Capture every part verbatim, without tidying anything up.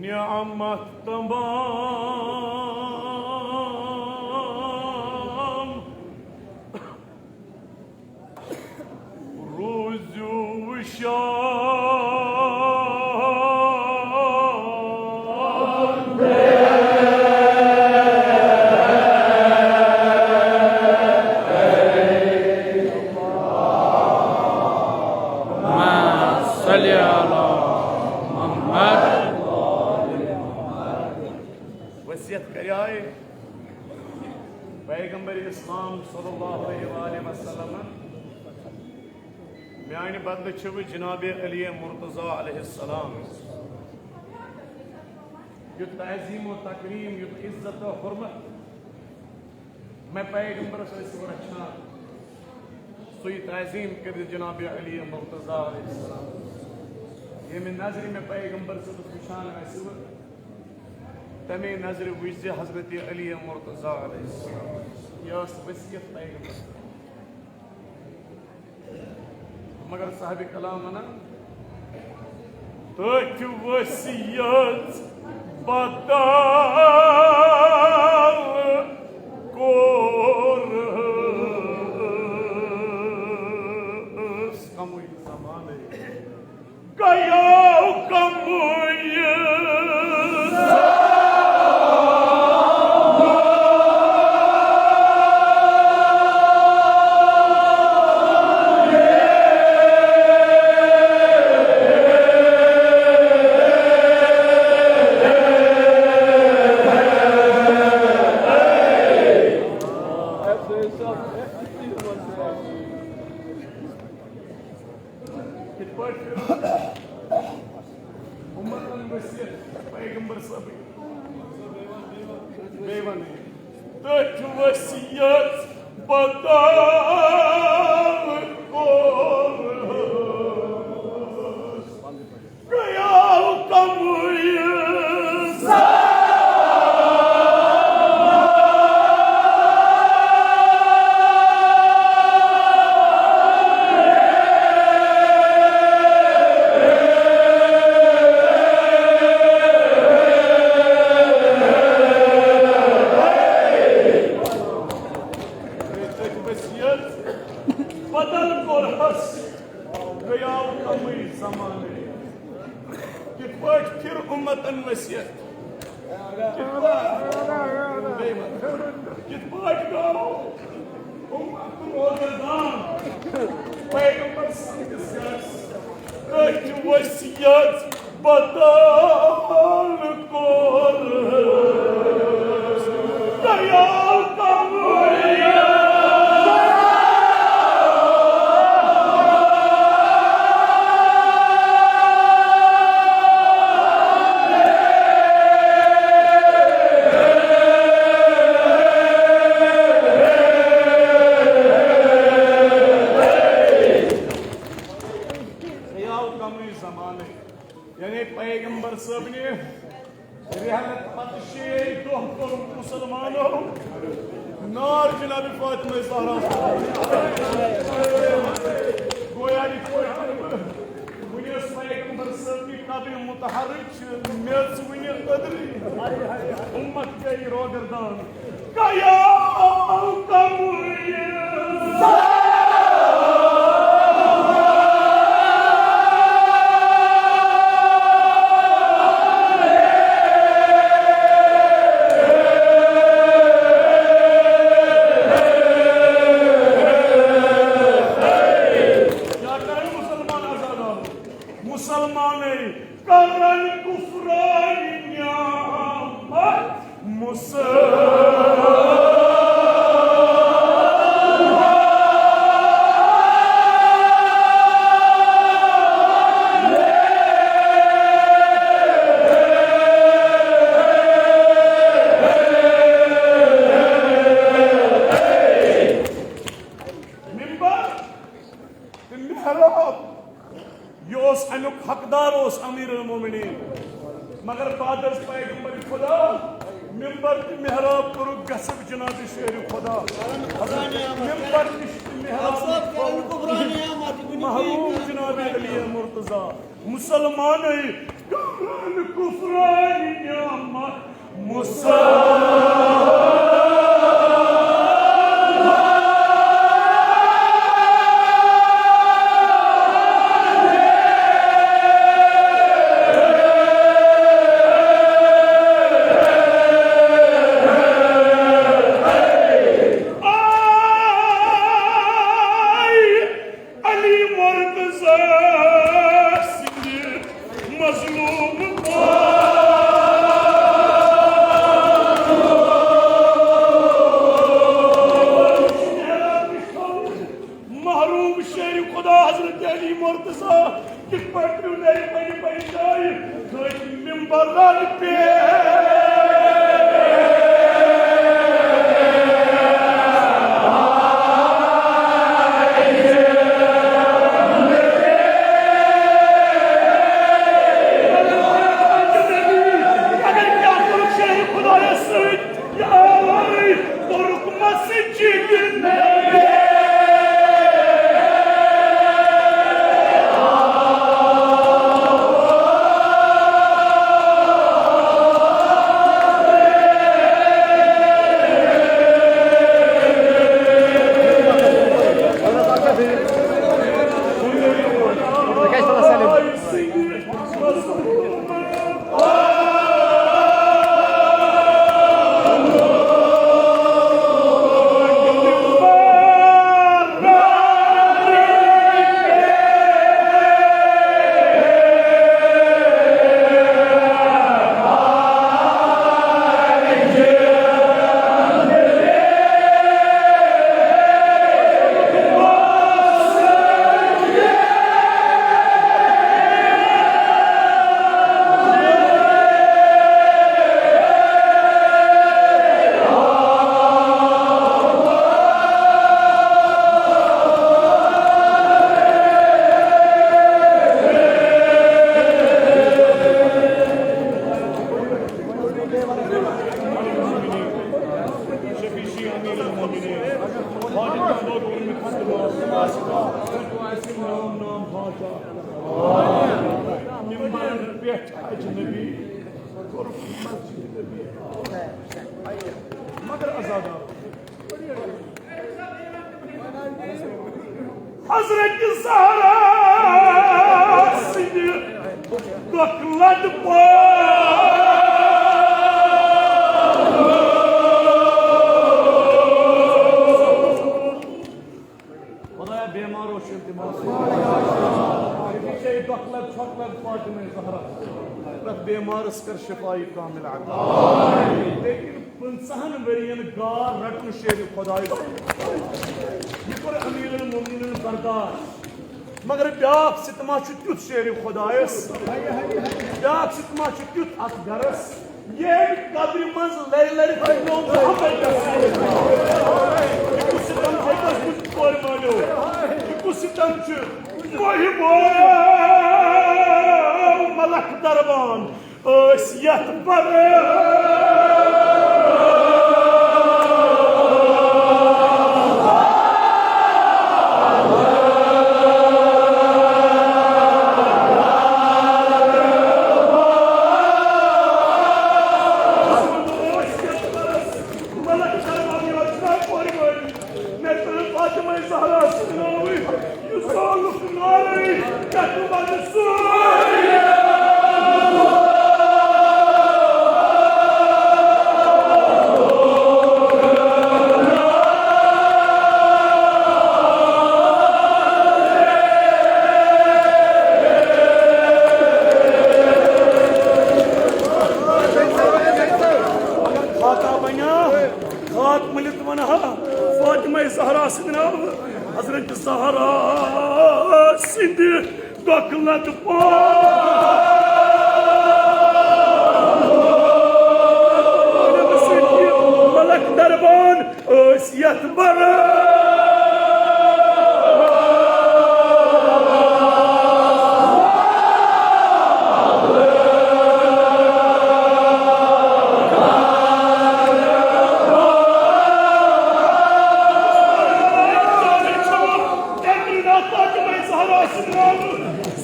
نعمت تمام، روٗزِو شاد۔ اللهم صل على محمد۔ وصیت کریائے پیغمبر اسلام صلی اللہ علیہ وآلہ وسلم، میانہِ بدلہٕ چھِو جناب علی مرتضی علیہ السلام۔ یُتھ تعظیم و تکریم، یُتھ عزت و حرمت مےٚ پیغمبرس ٲسِو رچھان، سُے تعظیم کٔرِو جناب علی مرتضی علیہ السلام۔ ییٚمہِ نظرِ مےٚ پیغمبر صٲبس وٕچھان آسِو، تَمے نظرِ وٕچھ زِ حضرت علی مرتضی علیہ السلام۔ یہِ ٲس وصیت پیغمبر۔ مگر صاحب کلام ونان، تٔتھۍ وصیت بدل کوٚرُس کمٕے زمانَے۔ گٔیو کمٕے کِتھ پٲٹھۍ کٔرٕو اُمتن وصیت پیغمبر صٲبٕنۍ؟ بیٚیہِ وَنہٕ۔ تٔتھۍ وصیت بدل کوٚرُس۔ گٔیو کمٕے وصیت بدل کوٚرہس۔ گٔیو کمٕے زمانَے۔ کِتھ پٲٹھۍ پھِر اُمتن وصیت؟ کِتھ پٲٹھۍ؟ بیٚیہِ وَن۔ کِتھ پٲٹھۍ گوٚو اُمت روزدار پیغمبر سٕنٛدِس گرس؟ أتھۍ وصیت بدل کوٚر۔ گٔیو کمٕے گٔیو کمٕے زمانَے۔ یعنی پیغمبر صٲبنہِ رحلت پتہٕ شیٚیہِ دۄہ کوٚر مُسلمانو نار جناب فاطمہ زہرا۔ گویا یِتھ پٲٹھۍ وُنہِ ٲس پیغمبر صٲبنہِ قبرِ متحرک چھِ میٚژ وُنہِ أدرٕے۔ اُمت گٔے روگردان۔ گٔیو کمٕے کیٛاہ کرن مُسلمان عزادار؟ مُسلمانَے کرن کفران نعمت مُسلمان۔ ممبر تہٕ محراب، یہِ اوس اَمیُک حقدار اوس امیر المومنین، مگر بعد از پیغمبر خدا ممبر تہٕ محراب کوٚرُکھ غصب جناب شیر خدا۔ ممبر نِش تہٕ محراب نِش تھوٚوُکھ محروم جناب علی مرتضی، مسلمان کفران نعمت مسلمان۔ علی مرتضی سٕنٛدِ مظلوم محروم شیر خدا حضرت علی مرتضی کِتھ پٲٹھۍ پیوٚو نَرِ پننہِ پننہِ جایہِ؟ ممبرن پہ۔ اگر کیا کوٚرُکھ شیر خدایس سۭتۍ؟ یا آوارے، کوٚرُکھ مسجد نبی۔ ممبرن پٮ۪ٹھ اجنبی، کوٚرُکھ مسجد نبی۔ مگر عزادار، حضرت زہرا سٕنٛدِ دۄکھ لد پٲٹھۍ۔ خدایا، بیمار اوس شُر تہِ معاف۔ أمِس چھے دۄکھ لد، ژھۄکھ لد فاطمہ زہرا۔ پرٛٮ۪تھ بیمارس کر شفای کامل عطا۔ لیکن پٕنٛژٕہن ؤرین گار رٹُن شیر خدایس۔ یہِ کوٚر امیر المومنینن برداشت۔ مگر بیاکھ ستما چھُ تیُتھ شیر خدایس، بیاکھ ستما چھُ تیُتھ اتھ گرس، ییٚمہِ قبرِ منٛز لرِ لرِ پھٹنوو محبت۔ یہِ کُس ستم چھُ، یہِ کُس کورِ مٲلیو؟ یہِ کُس ستم چھُ؟ محبو ملک دربان۔ ٲسۍ یتھ پران۔ ملک دربان یوت چھُ پورٕ وٲلۍ۔ مےٚ کٔر فاطمہ زہرا سٕنٛدِ ناوٕ یہِ زالُک نارٕ، یَتھ منٛز سوریا۔ خاکہ بنیا، خاک مٔلِتھ ونہا فاطمہ زہرا سٕنٛدِ ناوٕ۔ حضرت زہرا سٕنٛدِ دۄکھ لد پٲٹھۍ۔ ملک دربان ٲسۍ یتھ بران۔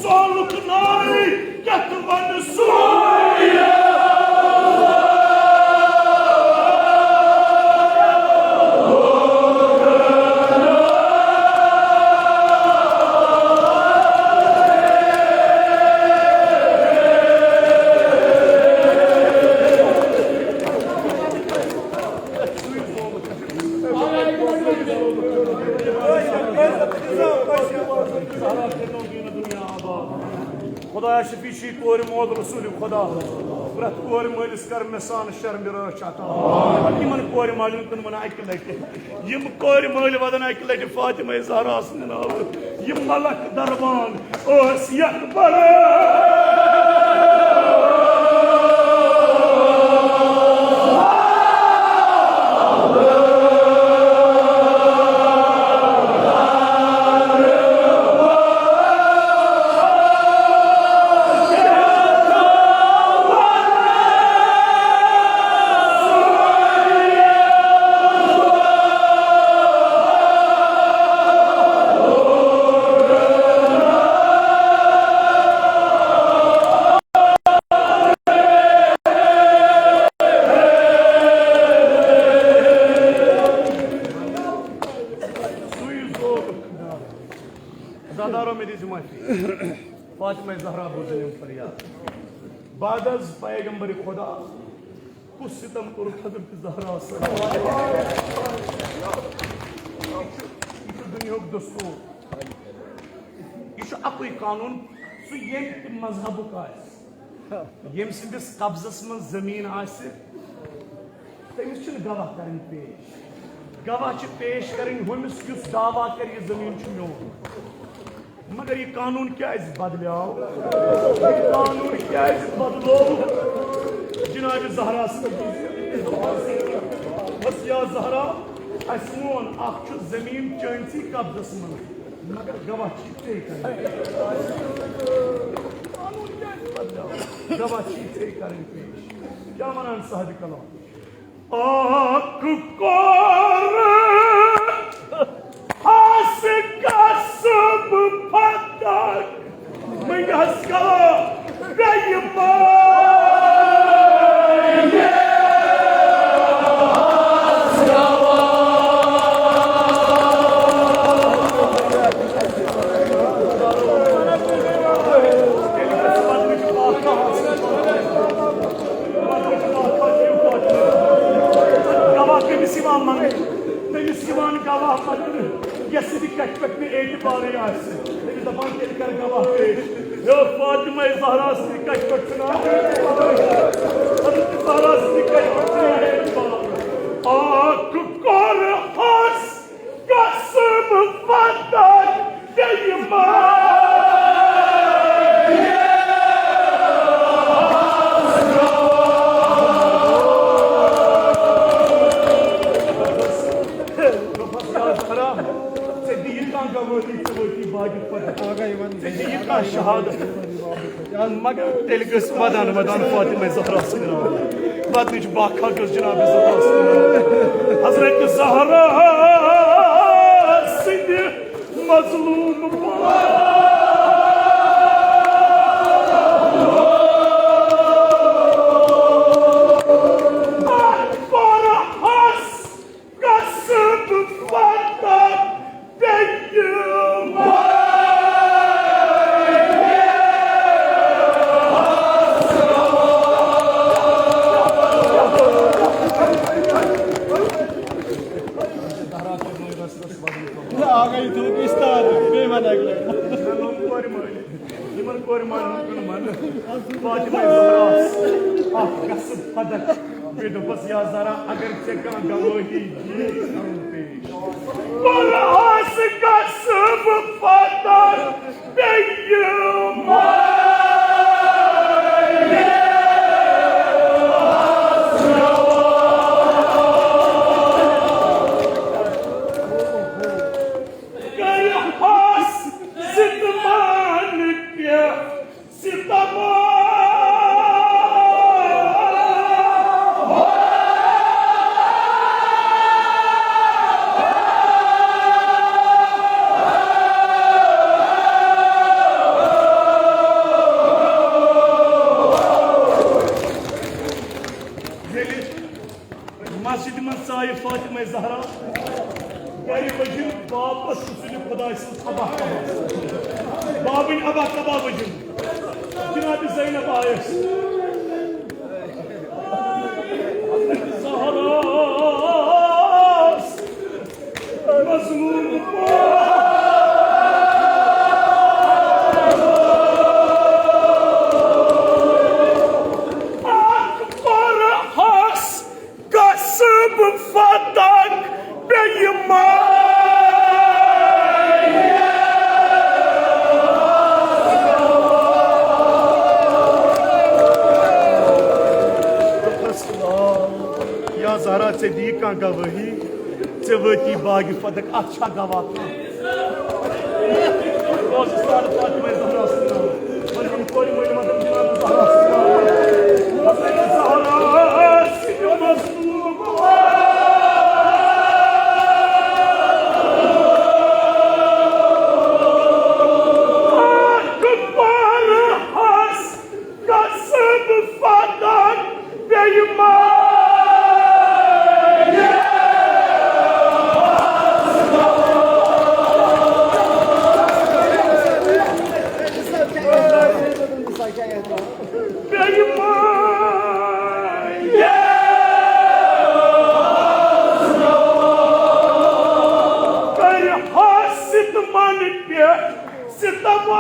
سالُک ناوٕے کتھ ونہٕ سوریا۔ خدایا شفیع چھی کورِ مول رسول خدا، پرٛٮ۪تھ کورِ مٲلِس کر مےٚ سان شرمہِ رٲچھ عطا۔ یِمن کورِ مالٮ۪ن کُن وَنہٕ اَکہِ لٹہِ، یِم کورِ مٲلۍ وَدن اَکہِ لٹہِ فاطمہ زہرا سُنٛد ناو۔ یہِ ملک دربان ٲس یکبر۔ عزادارو، مےٚ دِژ معٲفی۔ فاطمہ زہرا بوزن یِم فریاد۔ بعد از پیغمبر خدا کُس ستم کوٚرُکھ حضرت زہرا صلی اللہ علیہ وسلم؟ یہِ چھُ دُنیاہُک دستور۔ یہِ چھُ اَکُے قانوٗن، سُہ ییٚمہِ تہِ مذہبُک آسہِ، ییٚمہِ سٕنٛدِس قبضس منٛز زٔمیٖن آسہِ، تٔمِس چھِنہٕ گواہ کرٕنۍ پیش۔ گواہ چھِ پیش کرٕنۍ ہُمِس، یُس دعویٰ کرِ، یہِ زٔمیٖن چھُ میون۔ مگر یہِ قانوٗن کیٛازِ بدلیو؟ یہِ قانوٗن کیٛازِ بدلوو؟ جناب زہرا سٕنٛدِ وِزِ۔ بس یا زہرا، اَسہِ مون، اکھ چھُ زٔمیٖن چٲنۍسٕے قبضس منٛز، مگر گواہ چھِ ژے کرٕنۍ۔ قانوٗن کیٛازِ بدلیو؟ گواہ چھِ ژے کرٕنۍ پیش۔ کیٛاہ وَنان صاحبِ کلام؟ اکھ کور آسہِ قسم فتح، وۄنۍ حظ کرو بیٚیہِ مٲلِس۔ گواہ کٔمِس یِوان منٛگنہٕ؟ تٔمِس یِوان گواہ منٛگنہٕ، یَس سٕنٛدِ کَتھِ پٮ۪ٹھ نہٕ اعتبارٕے آسہِ۔ تٔمِس دَپان، تیٚلہِ کر گواہ پیش۔ ہے فاطمہ زہرا سٕنٛدِ کَتھِ پٮ۪ٹھ چھُنہٕ اعتبار۔ حضرت زہرا سٕنٛدِ کَتھِ پٮ۪ٹھ چھُنہٕ اعتبار۔ اکھ کوٚر حس قسم فتح بیٚیہِ ما۔ ژےٚ دِیہِ کانٛہہ گوٲہی، ژےٚ وٲتی باقی پتہٕ۔ ژےٚ دِیہِ کانٛہہ شہادت۔ مگر تیٚلہِ گٔژھ ودان ودان فاطمہ زہرا سٕنٛدِ ناوٕ۔ پتہٕ چھُ باقی گٔژھ جناب زہرا سٕنٛدِ ناوٕ۔ حضرت زہرا سٕنٛدِ مظلوم پرہس قسم فتح بیٚیہِ ما۔ آ گئی تو کس طرح بے مانا گیا۔ یِمن کورِ مالٮ۪ن کُن وَنہٕ فاطمہ زہراہَس اکھ قسم فتح۔ بیٚیہِ دوٚپُس، یا زہرا، اگر ژےٚ کانٛہہ گوٲہی یی کرُن پیش۔ پرہس قسم فتح بیٚیہِ ما۔ کرہس ستمان پہ ستمان۔ زہرا، گرِ وٕچھِن واپس رسول خداے سٕنٛز ابا کبا۔ بابٕنۍ ابا کبا وٕچھِن۔ جناب زینب آیس۔ زہراس مظلوم اکبر ہس قصب فتق بیٚیہِ ما۔ یا زہرا، ژےٚ دی کانٛہہ گوٲہی؟ ژےٚ وٲتی باغِ فتق، اتھ چھا گواہ کانٛہہ؟ قصب فتق بیٚیہِ ما۔ بیٚیہِ ما۔ کرِ ہا ستمن پٮ۪ٹھ ستم۔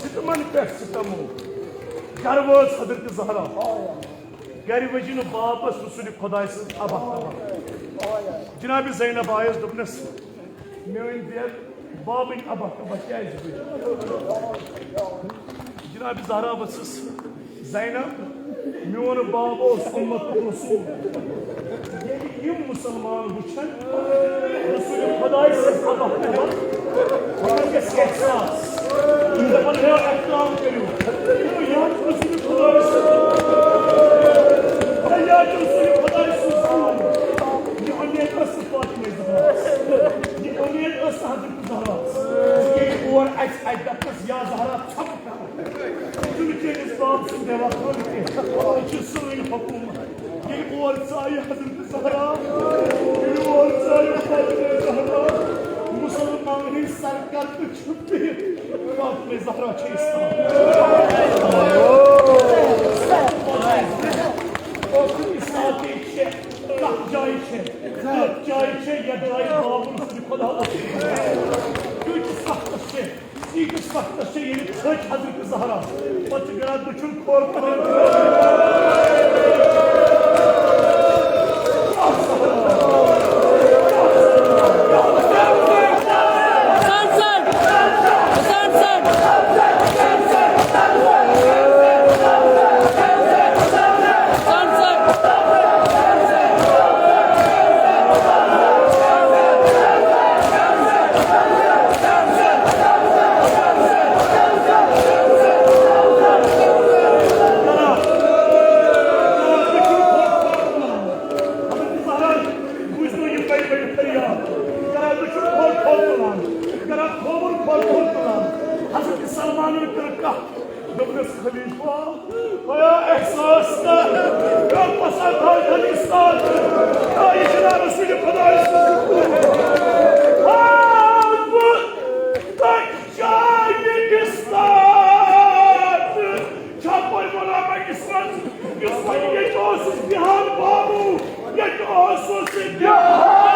ستمن پٮ۪ٹھ ستم۔ گرٕ وٲژ حضرت زہرا۔ گرِ وٕچھِن واپس رسول خداے سٕنٛز ابا کبا۔ جناب زینب آیس، دوٚپنس، میٲنۍ بیگ بابٕنۍ ابا کبا کیازِ گٔے؟ جناب زہرا ؤژھٕس، زینب، میون باب اوس امتُک رسول۔ ییٚلہِ یِم مسلمان وٕچھن رسول خداے سٕنٛز ابا کبا، یِمن گژھِ احساس۔ دپان، ہے، احترام کٔرِو۔ یِم یاد رسول خداے سٕنٛز، ہے، یاد رسول خداے سٕنٛز۔ یہِ اُمید ٲس نہٕ فاطمہ زہرا۔ یہِ اُمید ٲس نہٕ حضرت زہرا۔ ییٚلہِ اور اَژِ، اَتہِ دَپَس، یا زہرا، ژھۄپہٕ کر۔ ژٕ چھُنہٕ چٲنِس باب سُنٛد بے وفا کینٛہہ۔ یہِ چھِ سٲنۍ حکوٗمت۔ ییٚلہِ اور ژایہِ حضرت زہرا، ییٚلہِ اور ژایہِ فاطمہ زہرا، مُسلمان ہٕنٛدۍ سرکردٕ چھِ بِہِتھ۔ فاطمہ زہرا چھِ اِسلام۔ اِسلام چھِ کَتھ جایہِ چھِ؟ کَتھ جایہِ چھِ؟ یَتھ جایہِ بابُل سُنٛد خۄدا اوس۔ کۭتِس وقتَس چھِ؟ ییٖتِس وقتَس چھِ ییٚلہِ تھٔج حضرت زہرا، پَتہٕ چھِ گرٛا دٔچھُن کھوٚر۔ بوٗزنو یہِ کَتہِ پٮ۪ٹھ فریاد؟ کران تُہۍ چھِو کھوٚر کھوٚر تُلان، کران کھووُر کھوٚر کھوٚر تُلان۔ حضرت سلمانن کٔر کتھ، دوٚپنس، خلیفہ، آیا احساس کر، مےٚ پسند آے خلیفہ، آ، یہِ چھُنہ رسول خداے سُنٛد۔ آ، بہٕ کتہِ جایہِ کِس تات چھا پوٚرمُت ربَس منٛز، یُس وۄنۍ ییٚتہِ اوسُس بیٚہان بابو، ییٚتہِ اوسُس بیٚہان۔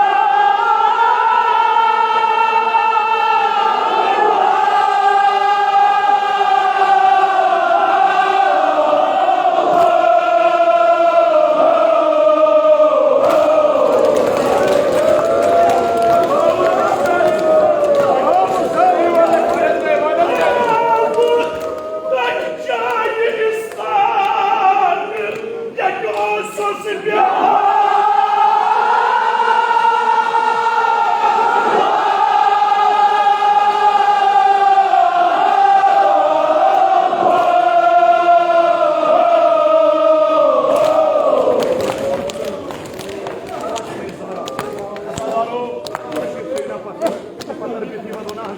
بہٕ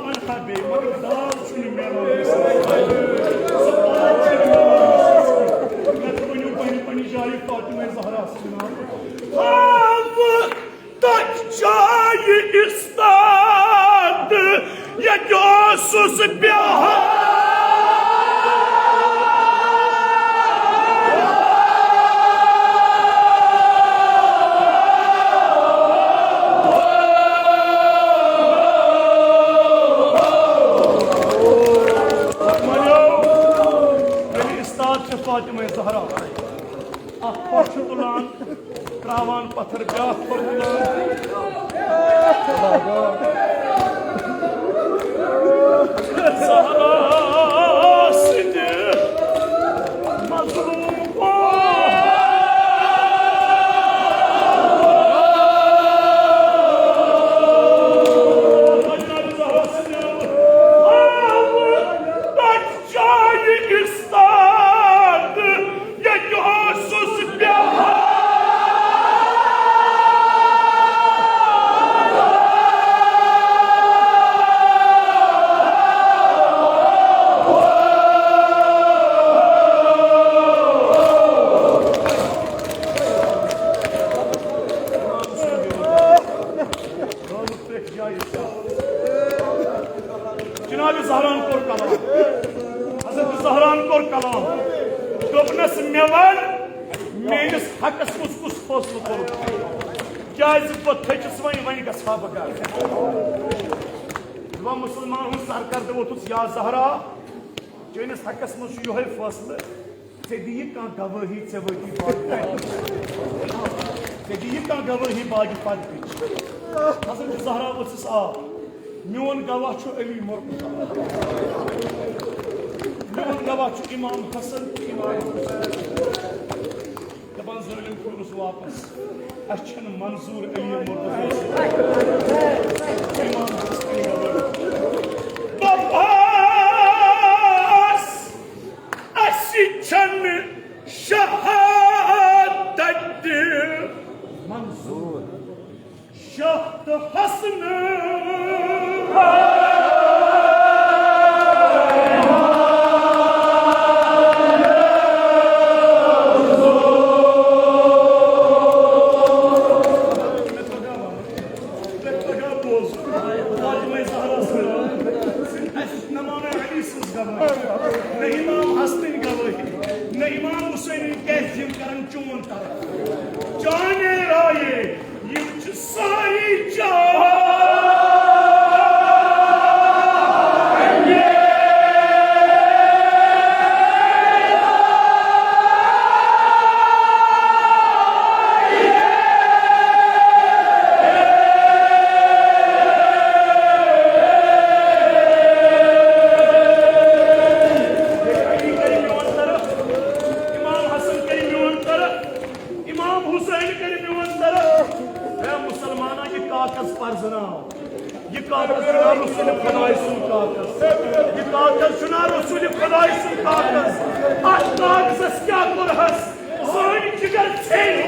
وَنہٕ ہا بیٚیہِ، مگر دال چھُنہٕ مےٚ۔ سُہ دال چھُنہٕ مےٚ۔ مےٚ ؤنِو پننہِ، پننہِ جایہِ فاطمہ زہرا سٕنٛدِ ناوٕ۔ ہاوٕ تَتھ جایہِ استاد، ییٚتہِ اوسُس بیٚہوان۔ وۄنۍ استاد چھِ فاطمہ زہرا۔ اکھ کھۄر چھُ تُلان، تراوان پتھر، بیاکھ کھۄر تُلان۔ زہرا سٕنٛدِ مظلوم جایہِ استاد، ییٚتہِ اوسُس بیٚہوان۔ جناب زہران کوٚر کلام، حضرت زہران کوٚر کلام، دوٚپنس، مےٚ وَن، میٲنِس حقس منٛز کُس فٲصلہٕ کوٚرُتھ؟ کیازِ بہٕ تھٔچِس وۄنۍ، وۄنۍ گژھٕ ہا بہٕ گرٕ۔ دوٚپُن، مسلمان ہُنٛد سرکردٕ ووٚتھُس، یا زہرا، چٲنِس حقس منٛز چھُ یِہوٚے فٲصلہٕ، ژےٚ دِیہِ کانٛہہ گوٲہی، ژےٚ وٲتی باقٕے۔ ژےٚ دِیہِ کانٛہہ گوٲہی باقٕے پتہٕ۔ حضرت زہرا ؤژھٕس آب۔ میون گواہ چھُ علی مرتضی۔ میون گواہ چھُ امام حسن تہٕ امام حسین۔ دپان، ظٲلم پھیورُس واپس۔ اسہِ چھنہٕ منظور علی مرتضی۔ امام حسن گواہ۔ بس، اسہِ چھنہٕ شہادت منظور۔ شاہ تہٕ حسن۔ فاطمہ زہرا سٕنٛز، اسہِ نہ مانو علی سٕنٛز گواہی، نہ امام حسنٕنۍ گواہی، نہ امام حسینٕنۍ، کیازِ یِم کرن چون طرف۔ چانے رایے، یِم چھِ سٲری چانے۔ علی کرِ میون طرف، امام حسن کرِ میون طرف، امام حسین کرِ میون طرف۔ اے مسلمانہ، یہِ کاغذ پرزناو۔ یہِ کاغذ چھُنہ رسول خداے سُنٛد کاغذ۔ یہِ کاغذ چھُنہ رسول خداے سُنٛد کاغذ۔ اتھ کاغذس کیٛاہ کوٚرہس؟ سٲنۍ جگر ژھیٚنۍ۔